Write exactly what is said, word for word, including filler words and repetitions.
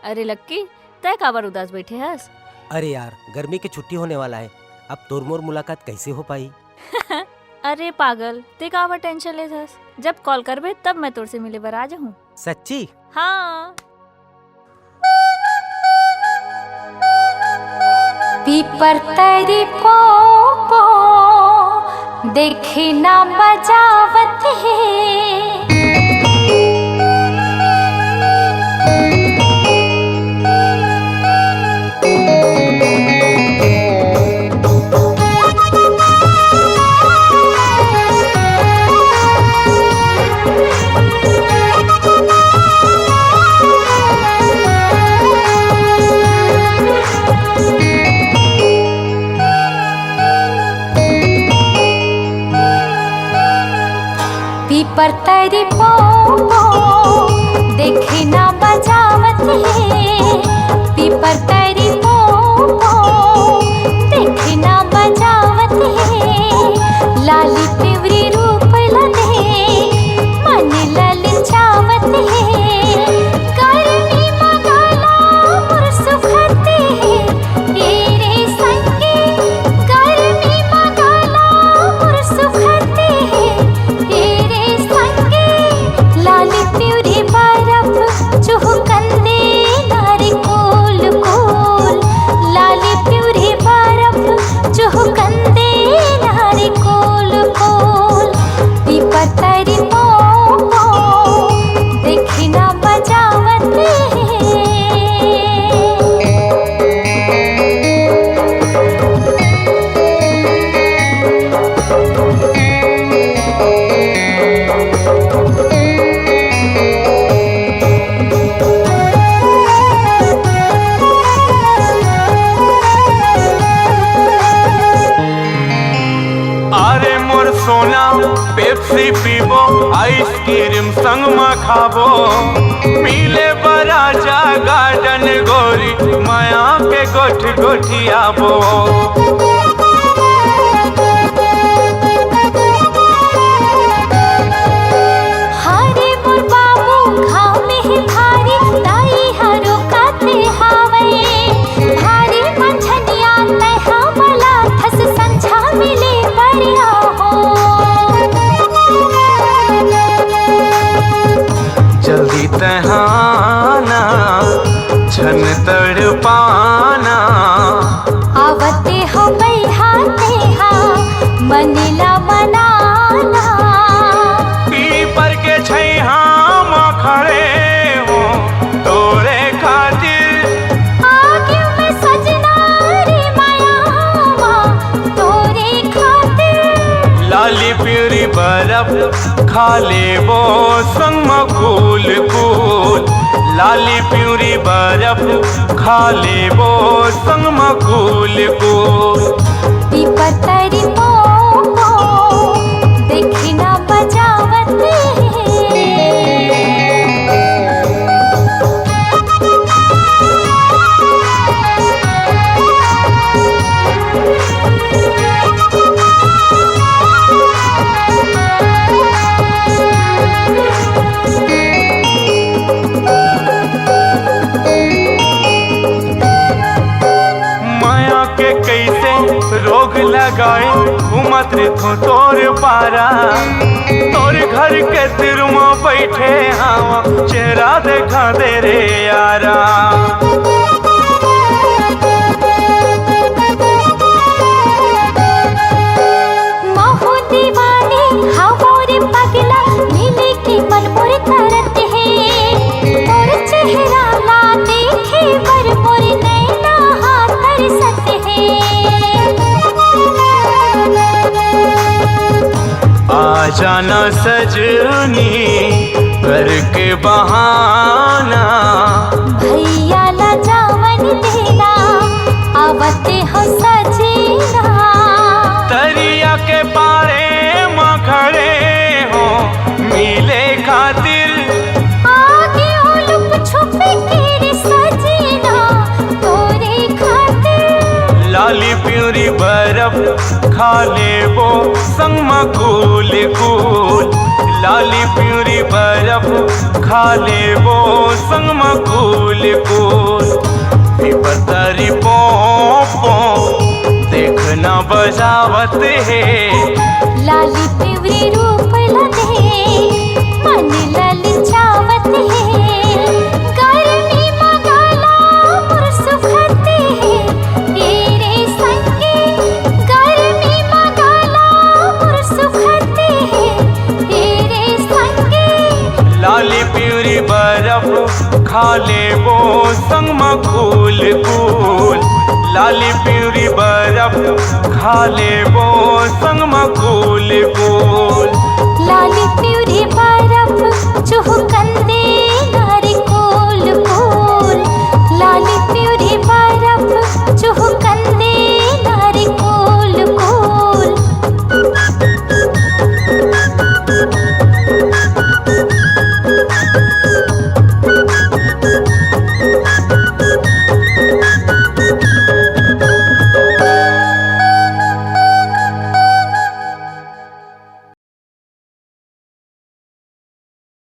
अरे लक्की, तै काबर उदास बैठे हस? अरे यार, गर्मी के छुट्टी होने वाला है, अब तोर मोर मुलाकात कैसे हो पाई? अरे पागल, ते काबर टेंशन लेत हस? जब कॉल करबे तब मैं तोर से मिले बर आ जाहूँ। सच्ची? हाँ। पीपर तरी पो पो, देखना बजावत हे। पीपर तरी पो पो, देखना बजावत हे। पीपर तरी पो पो, देखना बजावत हे। लाली पिवरी रूप लदे, मन ललचावत हे। करनी मगला मोर सुखते हे, ए रे संगी, करनी मगला मोर सुखते हे, ए रे संगी। लाली पिवरी बरफ चुहकन दे नारी कोल कोल, लाली पिवरी बरफ चुहकन दे नारी कोल कोल। पीपर तरी पो पो, देखना बजावत हे। अरे मोर सोना, पेप्सी पीबो, आइसक्रीम संग म खाबो। मिले बर आजा गार्डन गोरी, मया के गोठ गोठियाबो। हरे मोर बाबू, घाम हे भारी, दाई हरो काथे हावय। भारी मंझनिया तैं हा मला थस, संझा मिले परिया हो। जल्दी तैं हा आना, झन तड़पाना। आवते हो बइहा तेहा, मन ला मनाना। पीपर के छैहा म खड़े हो तोरे खातिर। आगे में सजना रे माया मा तोरे खातिर। लाली पिवरी बरफ खा लेबो संग म कूल कूल। लाली पिवरी बरफ खा लेबो संग म कूल कूल। पीपर तरी पो पो, देखना बजावत हे। माया के कइसे रोग लगाए, घूमत रहिथों तोर पारा। तोर घर के तीर म बइठे हावं, चेहरा देखा दे रे यारा। महू दीवानी हवों रे पगला, मिले के मन मोर तरत हे। तोर चेहरा ला देखे बर मोर नैना हा तरसत हे। आ जाना सजनी करके बहाना। भैया ला जावन देना, आवते हो सजना। तरिया के पारे म खड़े हो मिले खातिर। आगे हो लुक छुप के रे सजना, तोरे खातिर। लाली पिवरी बरफ खा लेबो संग म कूल कूल। लाली पिवरी बरफ खा लेबो संग म कूल फूल। पीपर तरी पों पों देखना बजावत हे। लाली पिवरी रूप ला दे, मन ललचावत हे। गर्मी मगला मोर सुखत हे, ए रे संगी। गर्मी मगला मोर सुखत हे, ए रे संगी। लाली पिवरी बरफ खा लेबो संग म कूल कूल। लाली पिवरी बरफ खा लेबो संग म कूल कूल। लाली पिवरी बरफ चुहकन दे नारी कूल कूल। लाली पिवरी बरफ चुहकन दे नारी कूल कूल।